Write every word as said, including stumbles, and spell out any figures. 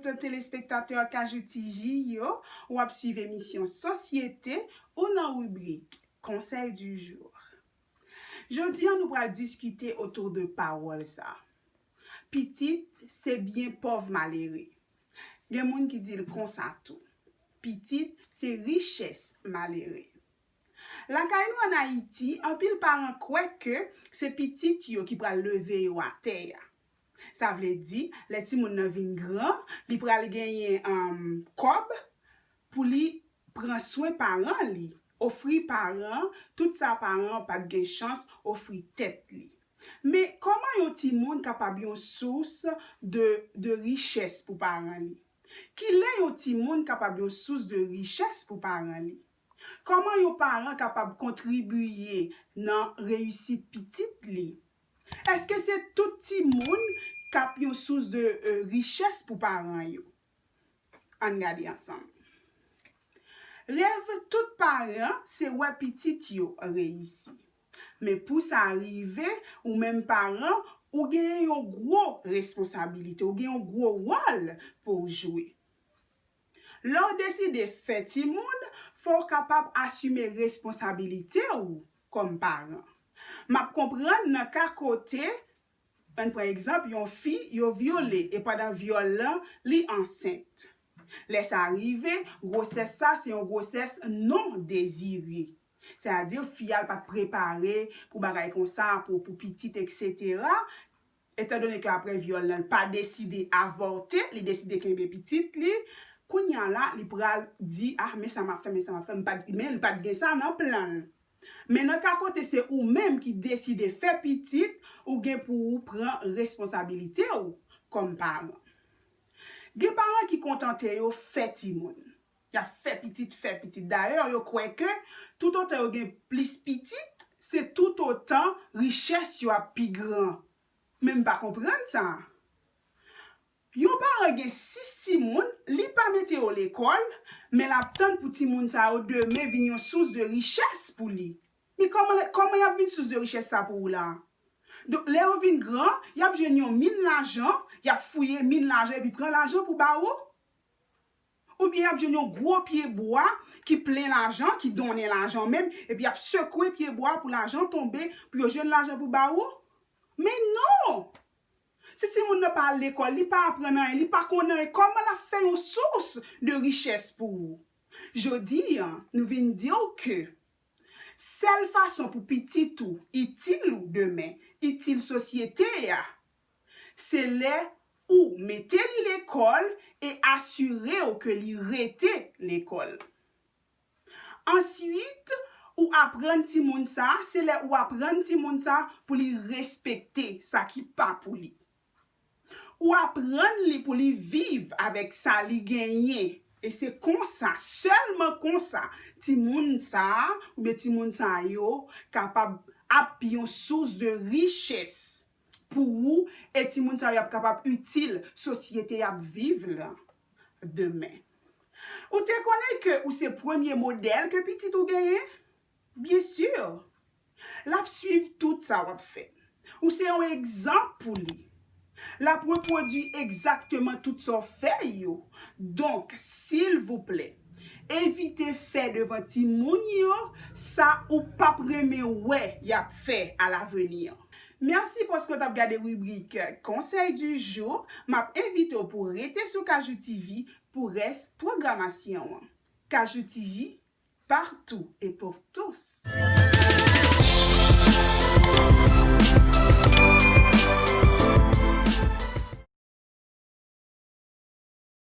Tout telespektatè Kajou T V yo, w ap swiv emisyon Sosyete ou nan ribrik Conseil du jour. Jodi a, nou pral diskite otou de pawòl sa. Pitit se byen pòv malere. Gen moun ki di l konsa tou. Pitit se richès malere. Lakay nou ann Ayiti, anpil paran kwè ke se pitit yo ki pral leve yo atè a. Sa vle di, lè timoun nan vin gran, li pral genyen, um, kòb pou li pran swen paran li, ofri paran tout sa paran an pa t gen chans ofri tèt li. Men, kòman yon timoun kapab yon sous de, de richès pou paran li? Kilè yon timoun kapab yon sous de richès pou paran li? Kòman yon paran kapab kontribiye nan reyisit pitit li? Èske se tout timoun k ap yon sous de, euh, richès pou paran yo? Ann gade ansanm. Rèv tout paran se wè pitit yo reyisi. Men pou sa rive, ou menm paran, ou genyen yon gwo responsabilite, ou gen yon gwo wòl pou w jwe. Lè w deside fè timoun, fò w kapab asime responsabilite w kòm paran. M ap konprann nan ka kote, ann pran egzanp, yon fi yo vyole e pandan vyòl lan, li ansent. Lè sa rive, gwosès sa se yon gwosès non dezire. Sètadi, fi a l pa t prepare pou bagay konsa, pou, pou pitit, etsetera. Etandone ke apre vyòl lan, li pa deside avòte, li deside kenbe pitit li. Kounye a la, li pral di, ah, men sa m ap fè, men sa m ap fè, m pa t, men li pa t gen sa nan plan l. Men nan ka kote se ou menm ki deside fè pitit, ou gen pou ou pran responsabilite w kòm paran. Gen paran ki kontante yo fè timoun. Y ap fè pitit, fè pitit. Dayè, yo kwè ke toutotan yo gen plis pitit, se toutotan richès yo ap pi gran. Men m pa konprann sa. Yon paran gen sis timoun, li pa mete yo lekòl, men l ap tann pou timoun sa yo demen vin yon sous de richès pou li. Men kòman, kòman y ap vin sous de richès sa pou ou la? Donk, lè yo vin gran, y ap jwenn yon min lajan, y ap fouye min lajan epi pran lajan pou ba ou? Oubyen y ap jwenn yon gwo pye bwa ki plen lajan, ki donnen lajan menm, epi y ap sekwe pye bwa pou lajan tonbe, pou yo jwenn lajan pou ba ou? Men non! Si timoun nan pa al lekòl, li pa aprann anyen, li pa konn anyen, kòman l ap fè yon sous de richès pou ou? Jodi a, nou vin di w ke sèl fason pou pitit ou itil ou demen, itil sosyete a, se lè ou mete li lekòl e asire w ke li rete lekòl. Answit, ou aprann timoun sa, se lè ou aprann timoun sa pou li respekte sa ki pa pou li. Ou aprann li pou li viv avèk sa li genyen. E se konsa, sèlman konsa, timoun sa a, oubyen timoun sa yo, kapab ap yon sous de richès pou ou, e timoun sa yo ap kapab itil sosyete y ap viv la demen. Ou te konnen ke ou se premye modèl ke pitit ou genyen? Byen si. L ap swiv tout sa w ap fè. Ou se yon egzanp pou li. L ap repwodui egzakteman tout sa w fè yo. Donk, silvouplè, evite fè devan timoun yo sa ou p ap renmen wè y ap fè alavni. Mèsi paske w t ap gade ribrik Conseil du jour. M ap envite w pou w rete sou Kajou T V pou rès pwogramasyon an. Kajou T V, partout et pour tous.